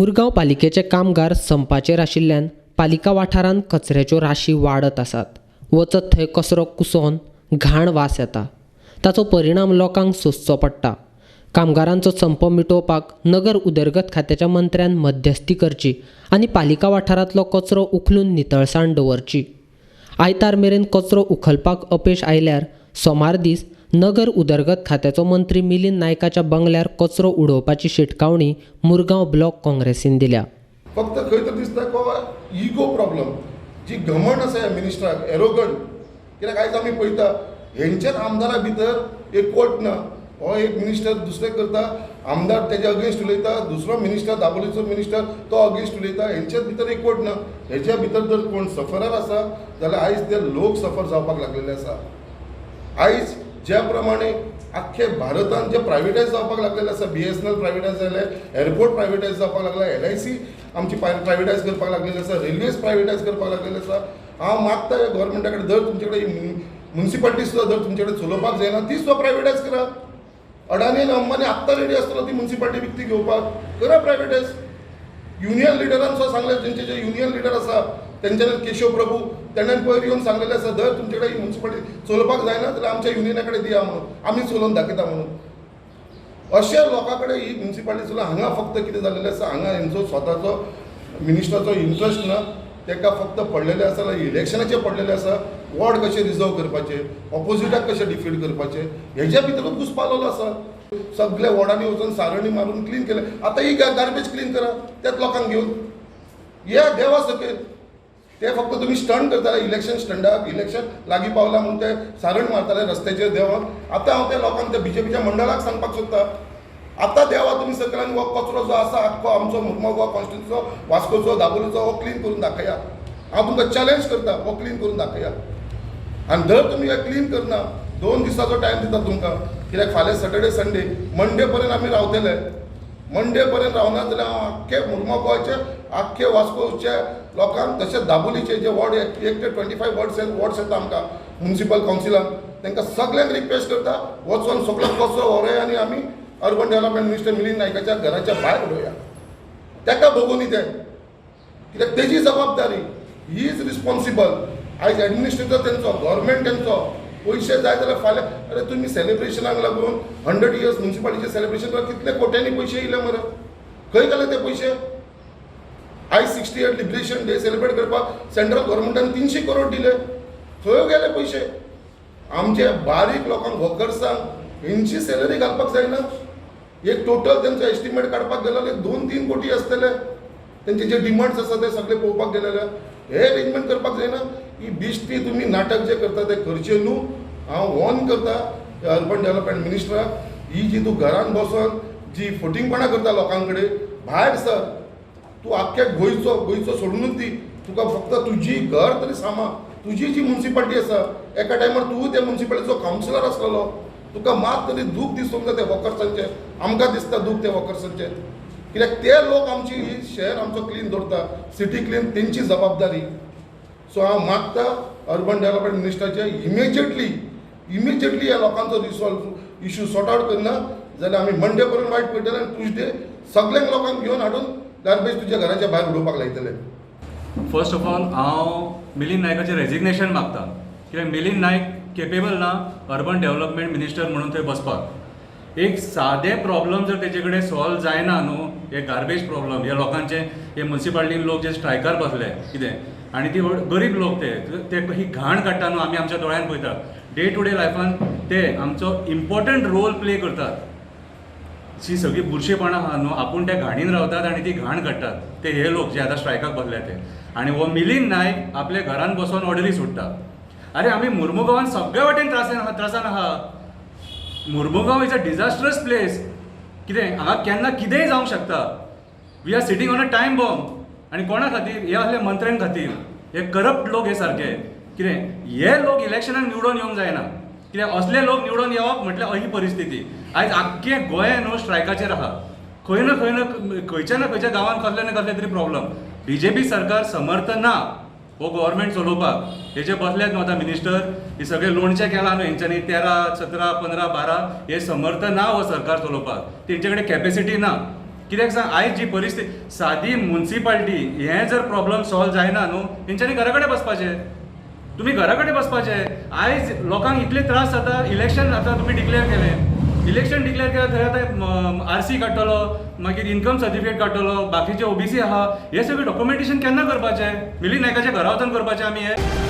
मुरगांव पालिकेचे कामगार संपाचेर आशिल्ल्यान पालिका वाठारांत कचऱ्याच्यो राशी वाडत आसात. वचत थंय कचरो कुसोवन घाण वास येता. ताचो परिणाम लोकांक सोंसचो पडटा. कामगारांचो संप मिटोवपाक नगर उदरगत खात्याच्या मंत्र्यान मध्यस्थी करची आनी पालिका वाठारांतलो कचरो उखलून नितळसाण दवरची. आयतार मेरेन कचरो उखलपाक अपेश आयल्यार सोमार दीस नगर उदरगत खात्याचो मंत्री मिलिंद नायकाच्या बंगल्यार कचरो उडोवपाची शिटकावणी मुरगांव ब्लॉक काँग्रेसीन दिल्या. फक्त खंय तर दिसता को इगो प्रॉब्लम, जी घमंड आसा ह्या मिनिस्टराक, एरोगंट. कित्याक आयज आमी पळयता हेंच्याच आमदारा भितर एकवट ना. हो एक मिनिस्टर दुसरें करता, आमदार तेज्या अगेन्स्ट उलयता, दुसरो मिनिस्टर दाबोलीचो मिनिस्टर तो अगेन्स्ट उलयता. हेंच्याच भितर एकवट ना. हेच्या भितर जर कोण सफरार आसा जाल्यार आयज ते लोक सफर जावपाक लागलेले आसा. आयज ज्या प्रमाणे आख्खे भारतान जे प्रायवेटायज जावपाक लागलेले आसा, बीएसएनएल प्रायवेटायज जाले, एअरपोर्ट प्रायवेटायज जावपाक लागला, एलआयसी आमची प्रायवेटायज करपाक लागलेली आसा, रेल्वेज प्रायवेटायज करपाक लागलेले आसा. हांव मागता ह्या गव्हर्मेंटा कडेन, जर तुमचे कडेन मुन्सिपालिटी सुद्दां जर तुमचे कडेन चलोवपाक जायना ती सुद्दां प्रायवेटायज करा. अडानी आनी अंबानी आत्तां रेडी आसतलो ती मुन्सिपालिटी विकती घेवपाक, करा प्रायवेटायज. युनियन लिडरान सुद्दां सांगलें, तेंचे जे युनियन लिडर आसा तेंच्यानी केशव प्रभू तेण्यान पयर येवन सांगलेलें आसा, जर तुमचे कडेन ही मुन्सिपालिटी चलोवपाक जायना जाल्यार आमच्या युनियना कडेन दिया म्हणून, आमी चलोवन दाखयता म्हणून. अशे लोकां कडेन ही मुन्सिपालिटी चलोवन हांगा फक्त कितें जाल्लें आसा, हांगा हेंचो स्वताचो मिनिस्टराचो इंट्रस्ट ना, ताका फक्त पडलेलें आसा इलेक्शनाचें पडलेलें आसा. वॉर्ड कशें रिजर्व करपाचें, ऑपोजिटाक कशें डिफीट करपाचें, हेज्या भितरूच घुसपालेलो आसा. सगल्या वॉर्डांनी वचून सारणी मारून क्लीन केलें. आतां ही गार्बेज क्लीन करा त्याच लोकांक घेवन या देवा सकयल. ते फक्त तुमी स्टंट करताले इलेक्शन स्टंटाक, इलेक्शन लागीं पावला म्हूण ते सारण मारताले रस्त्याचेर देंवन. आतां हांव त्या लोकांक, त्या बीजेपीच्या मंडळाक सांगपाक सोदता, आतां देवा तुमी सकयल आनी हो कचरो जो आसा आख्खो आमचो मुरगांव कॉन्स्टिट्युन्सीचो, वास्कोचो, दाबोलीचो, हो क्लीन करून दाखया. हांव तुमकां चॅलेंज करता, हो क्लीन करून दाखया. आनी जर तुमी हे क्लीन करना, 2 दिसाचो टायम दिता तुमकां, कित्याक फाल्यां सॅटर्डे संडे, मंडे पर्यंत आमी रावतले. मंडे पर्यंत रावना जाल्यार हांव आख्खे मुरगांव गोवाचे, आख्खे वास्कोचे लोकांक, तशेंच दाबोलीचे जे वॉर्ड 1 ते 25 वॉर्ड्स येता आमकां मुन्सिपल कावन्सिलान, तांकां सगल्यांक रिक्वेस्ट करता, वचोन सगळो कचरो व्हरोया आनी आमी अर्बन डेव्हलपमेंट मिनिस्टर मिलिंद नायकाच्या घराच्या भायर उडोवया. ताका भोगोनी तें, कित्याक तेजी जबाबदारी, he is responsible. आयज एडमिनिस्ट्रेटर तेंचो, गव्हर्मेंट तेंचो, पयशे जाय जाल्यार फाल्यां अरे तुमी सेलिब्रेशनाक लागून 100 इयर्स मुन्सिपालिटीचे सेलिब्रेशन कितले कोट्यांनी पयशे येयले मरे, खंय गेले ते पयशे? आयज 68 लिबरेशन डे सेलिब्रेट करपाक सेंट्रल गव्हर्मेंटान 300 करोड दिले, खंय गेले पयशे? आमचे बारीक लोकांक, वर्कर्सांक हेंची सॅलरी घालपाक जायना. एक टोटल तेंचो एस्टिमेट काडपाक गेलो जाल्यार 2-3 कोटी आसतले तेंचे जे डिमांड्स आसा ते सगळे पळोवपाक गेले जाल्यार. हे अरेंजमेंट करपाक जायना. ही बेश्टी तुमी नाटक जे करता ते करचें न्हू. हांव वॉर्न करता अर्बन डेव्हलपमेंट मिनिस्टराक, ही जी तूं घरान बसोन जी फटींगपणां करता लोकां कडेन, भायर सर. तूं आख्ख्या गोंयचो, गोंयचो सोडूनच दी, तुका फक्त तुजी घर तरी सांबाळ. तुजी जी मुन्सिपालिटी आसा, एका टायमार तूं त्या मुन्सिपालिटीचो कावन्सिलर आसलेलो, तुका मात तरी दूख दिसूंक जाय त्या वर्कर्सांचें. आमकां दिसता दूख त्या वर्कर्सांचें, कित्याक ते लोक आमची ही शहर आमचो क्लीन दवरता, सिटी क्लीन तेंची जबाबदारी. सो हांव मागता अर्बन डेव्हलपमेंट मिनिस्टराचे, इमिजिएटली इमिजिएटली ह्या लोकांचो रिसॉल्व इशू सॉर्ट आवट करना जाल्यार आमी मंडे पर्यंत वायट पडटले आनी ट्युजडे सगल्यांक लोकांक घेवन हाडून गार्बेज तुज्या घराच्या भायर उडोवपाक लायतले. फर्स्ट ऑफ ऑल हांव मिलिंद नायकाचें रेजिग्नेशन मागता, कित्याक मिलिंद नायक केपेबल ना अर्बन डेव्हलपमेंट मिनिस्टर म्हणून थंय बसपाक. एक सादें प्रॉब्लम जर तेजे कडेन सॉल्व जायना न्हू, हे गार्बेज प्रॉब्लम, हे लोकांचे, हे मुन्सिपालिटीन लोक जे स्ट्रायकार बसले कितें, आनी ती गरीब लोक ते ते ही घाण काडटा न्हू, आमी आमच्या दोळ्यान पळयता. डे टू डे लायफान ते आमचो इम्पॉर्टंट रोल प्ले करतात. जी सगळीं बुरशेपणां आहा न्हू, आपूण त्या घाणीन रावतात आनी ती घाण काडटात ते हे लोक जे आतां स्ट्रायकाक बसले ते. आनी हो मिलिंद नायक आपल्या घरान बसोन ऑर्डरी सोडटा. अरे आमी मुर्मुगांवान सगळे वाटेन त्रासान आहा. Mormugao is a disastrous place. कितें हांगा केन्ना कितेंय जावंक शकता. We are sitting on a time bomb. आनी कोणा खातीर? हे असले मंत्र्यां खातीर, हे करप्ट लोक हे सारके. कितें हे लोक इलेक्शनाक निवडून येवंक जायना, कित्याक असले लोक निवडून येवप म्हटल्यार ही परिस्थिती. आयज आख्खें गोंय न्हू स्ट्रायकाचेर आहा. खंय ना खंय ना खंयच्या ना खंयच्या गांवांत कसले ना कसले तरी प्रॉब्लम. बीजेपी सरकार समर्थ ना हो गव्हर्मेंट चलोवपाक. हे जे बसल्यात न्हू आतां मिनिस्टर, हे सगळे लोणचें केलां न्हू हेंच्यांनी, 13, 17, 15, 12, हे समर्थ ना हो सरकार चलोवपाक. तेंचे कडेन कॅपेसिटी ना. कित्याक सांग, आयज जी परिस्थिती, सादी मुन्सिपाल्टी हें जर प्रॉब्लम सॉल्व जायना न्हू, तेंच्यांनी घरा कडेन बसपाचें. तुमी घरा कडेन बसपाचें. आयज लोकांक इतले त्रास जाता. इलेक्शन आतां तुमी डिक्लेअर केलें, इलेक्शन डिक्लेअर केलें, थंय आतां आरसी काडटलो, मागीर इन्कम सर्टिफिकेट काडटलो, बाकीचे ओबीसी आहा, हे सगळे डॉक्युमेंटेशन केन्ना करपाचें? मिलिंद नायकाच्या घरा वचून करपाचें आमी हें?